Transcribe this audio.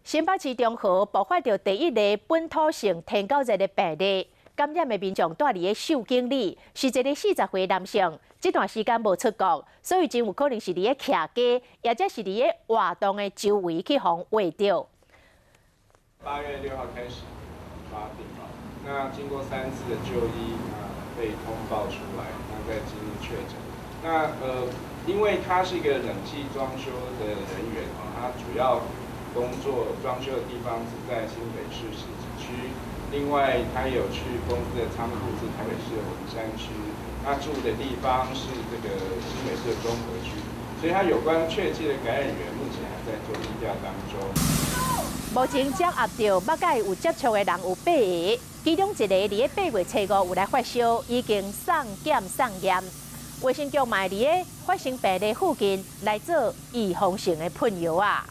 新北市中和爆發著第一例本土性天狗熱的病例，感染的民眾蹛佇咧壽景里，是一个40歲男性，這段時間無出國，所以真有可能是佇咧徛街，抑者是佇咧活動的周圍去予穢著。 8月6號開始發病哦，那經過三次的就醫，啊被通報出來，那再經確診。那因為他是一個冷氣裝修的人員哦，他主要工作裝修的地方是在新北市汐止區，另外他有去公司的倉庫是台北市的文山區，他住的地方是這個新北市的中和區，所以他有關確切的感染源目前還在做疫調當中。目前掌握著捌佮伊有接觸的人有八个，其中一个佇咧8月初五有來發燒，已經送檢送驗。衛生局嘛佇咧發生病例附近來做預防性的噴藥啊。